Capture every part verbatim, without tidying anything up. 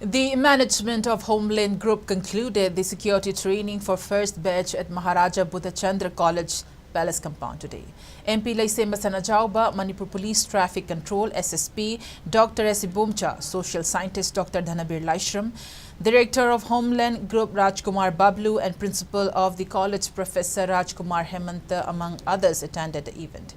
The management of Homeland Group concluded the security training for first batch at Maharaja Buddhachandra College Palace compound today. M P Leishemba Sanajaoba, Manipur Police Traffic Control S S P Doctor S Ibomcha, social scientist Doctor Dhanabir Laishram, Director of Homeland Group Rajkumar Bablu, and principal of the college Professor Rajkumar Hemanta, among others, attended the event.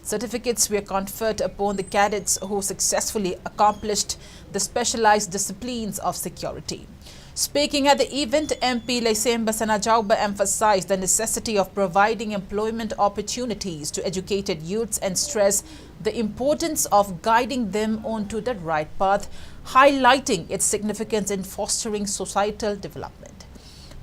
Certificates were conferred upon the cadets who successfully accomplished the specialized disciplines of security. Speaking at the event, M P Leishemba Sanajaoba emphasized the necessity of providing employment opportunities to educated youths and stressed the importance of guiding them onto the right path, highlighting its significance in fostering societal development.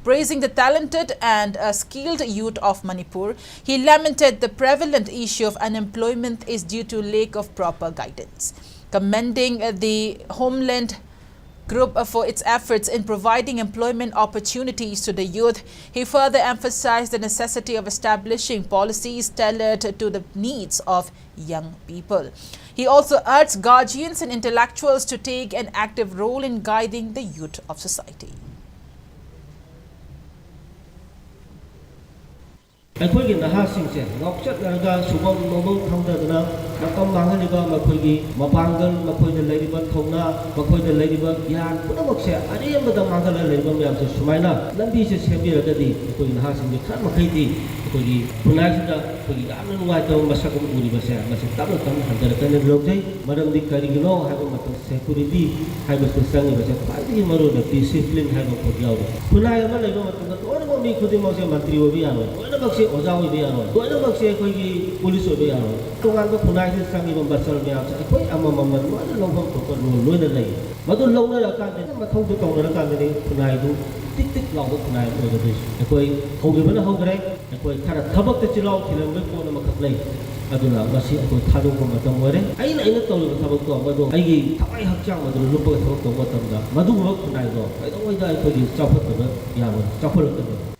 Praising the talented and uh, skilled youth of Manipur, he lamented the prevalent issue of unemployment is due to lack of proper guidance. Commending uh, the Homeland Group uh, for its efforts in providing employment opportunities to the youth, he further emphasized the necessity of establishing policies tailored to the needs of young people. He also urged guardians and intellectuals to take an active role in guiding the youth of society. ꯑꯩꯈꯣꯏꯒꯤ ꯅꯍꯥꯁꯤꯡꯁꯦ ꯉꯥꯎꯆꯠꯅꯔꯒ ꯁꯨꯐꯝ ꯅꯣꯝꯐꯝ ꯈꯪꯗꯗꯅ ꯃꯇꯝ ꯃꯥꯡꯍꯜꯂꯤꯕ ꯃꯈꯣꯏꯒꯤ ꯃꯄꯥꯡꯒꯜ, ꯃꯈꯣꯏꯗ ꯂꯩꯔꯤꯕ ꯊꯧꯅꯥ, ꯃꯈꯣꯏꯗ ꯂꯩꯔꯤꯕ ꯒ꯭ꯌꯥꯟ ꯄꯨꯝꯅꯃꯛꯁꯦ ꯑꯔꯦꯝꯕꯗ ꯃꯥꯡꯍꯜꯂ ꯂꯩꯔꯤꯕ ꯃꯌꯥꯝꯁꯦ ꯁꯨꯃꯥꯏꯅ ꯂꯝꯕꯤꯁꯦ ꯁꯦꯝꯕꯤꯔꯒꯗꯤ ꯑꯩꯈꯣꯏꯒꯤ ꯅꯍꯥꯁꯤꯡꯁꯦ ꯈꯔ ꯃꯈꯩꯗꯤ ꯑꯩꯈꯣꯏꯒꯤ ꯈꯨꯟꯅꯥꯏꯁꯤꯗ ꯑꯩꯈꯣꯏꯒꯤ ꯌꯥꯝꯅ ꯅꯨꯡꯉꯥꯏꯇꯕ ꯃꯁꯛ ꯑꯃ ꯎꯔꯤꯕꯁꯦ ꯃꯁꯤ ꯇꯞꯅ ꯇꯞꯅ ꯍꯟꯊꯔꯛꯀꯅꯤ ꯂꯧꯖꯩ꯫ ꯃꯔꯝꯗꯤ ꯀꯔꯤꯒꯤꯅꯣ ꯍꯥꯏꯕ ꯃꯇꯝꯗ ꯁꯦꯀ꯭ꯌꯨꯔꯤꯇꯤ ꯍꯥꯏꯕꯁꯤꯗ ꯆꯪꯉꯤꯕꯁꯦ ꯈ꯭ꯋꯥꯏꯗꯒꯤ ꯃꯔꯨꯑꯣꯏꯕ ꯗꯤꯁꯤꯄ꯭ꯂꯤꯟ ꯍꯥꯏꯕ ꯑꯃꯈꯛ ꯌꯥꯎꯔꯤ꯫ ꯈꯨꯟꯅꯥꯏ ꯑꯃ ꯂꯩꯕ ꯃꯇꯝꯗ ꯂꯣꯏꯅꯃꯛ ꯃꯤ ꯈꯨꯗꯤꯡꯃꯛꯁꯦ ꯃꯟꯇ꯭ꯔꯤ ꯑꯣꯏꯕ ꯌꯥꯔꯣꯏ, ꯂꯣꯏꯅꯃꯛꯁꯦ ꯑꯣꯖꯥ ꯑꯣꯏꯕ ꯌꯥꯔꯣꯏ, ꯂꯣꯏꯅꯃꯛꯁꯦ ꯑꯩꯈꯣꯏꯒꯤ ꯄꯨꯂꯤꯁ ꯑꯣꯏꯕ ꯌꯥꯔꯣꯏ꯫ ꯇꯣꯉꯥꯟꯕ ꯈꯨꯟꯅꯥꯏꯁꯤꯗ ꯆꯪꯉꯤꯕ ꯃꯆꯜ ꯃꯌꯥꯝꯁꯦ ꯑꯩꯈꯣꯏ ꯑꯃꯃꯝꯅ ꯂꯣꯏꯅ ꯂꯧꯐꯝ ꯊꯣꯛꯄ ꯔꯣꯜ ꯂꯣꯏꯅ ꯂꯩ꯫ ꯃꯗꯨ ꯂꯧꯅꯔꯀꯥꯟꯗ ꯃꯊꯧꯗꯨ ꯇꯧꯅꯔꯀꯥꯟꯗꯗꯤ ꯈꯨꯟꯅꯥꯏꯗꯨ ꯇꯤꯛ ꯇꯤꯛ ꯂꯥꯎꯕ ꯈꯨꯟꯅꯥꯏ ꯑꯃ ꯑꯣꯏꯒꯗꯣꯏꯁꯦ꯫ ꯑꯩꯈꯣꯏ ꯍꯧꯈꯤꯕꯅ ꯍꯧꯈ꯭ꯔꯦ꯫ ꯑꯩꯈꯣꯏ ꯈꯔ ꯊꯕꯛꯇ ꯆꯤꯜꯍꯥꯎ ꯊꯤꯜꯍꯟꯕꯒꯤ ꯄꯣꯠ ꯑꯃꯈꯛ ꯂꯩ꯫ ꯑꯗꯨꯅ ꯃꯁꯤ ꯑꯩꯈꯣꯏ ꯊꯥꯗꯣꯛꯄ ꯃꯇꯝ ꯑꯣꯏꯔꯦ꯫ ꯑꯩꯅ ꯑꯩꯅ ꯇꯧꯔꯤꯕ ꯊꯕꯛꯇꯣ ꯃꯗꯨ ꯑꯩꯒꯤ ꯊꯋꯥꯏ ꯍꯛꯆꯥꯡ ꯃꯗꯨ ꯂꯨꯞꯄꯒ ꯊꯕꯛ ꯇꯧꯕ ꯃꯇꯝꯗ ꯃꯗꯨꯒꯨꯝꯕ ꯈꯨꯟꯅꯥꯏꯗꯣ ꯀꯩꯗꯧꯉꯩꯗ ꯑꯩꯈꯣꯏꯒꯤ ꯆꯥꯎꯈꯠꯇꯕ ꯌꯥꯔꯣꯏ, ꯆꯥꯎꯈꯠꯂꯛꯀꯅꯤ꯫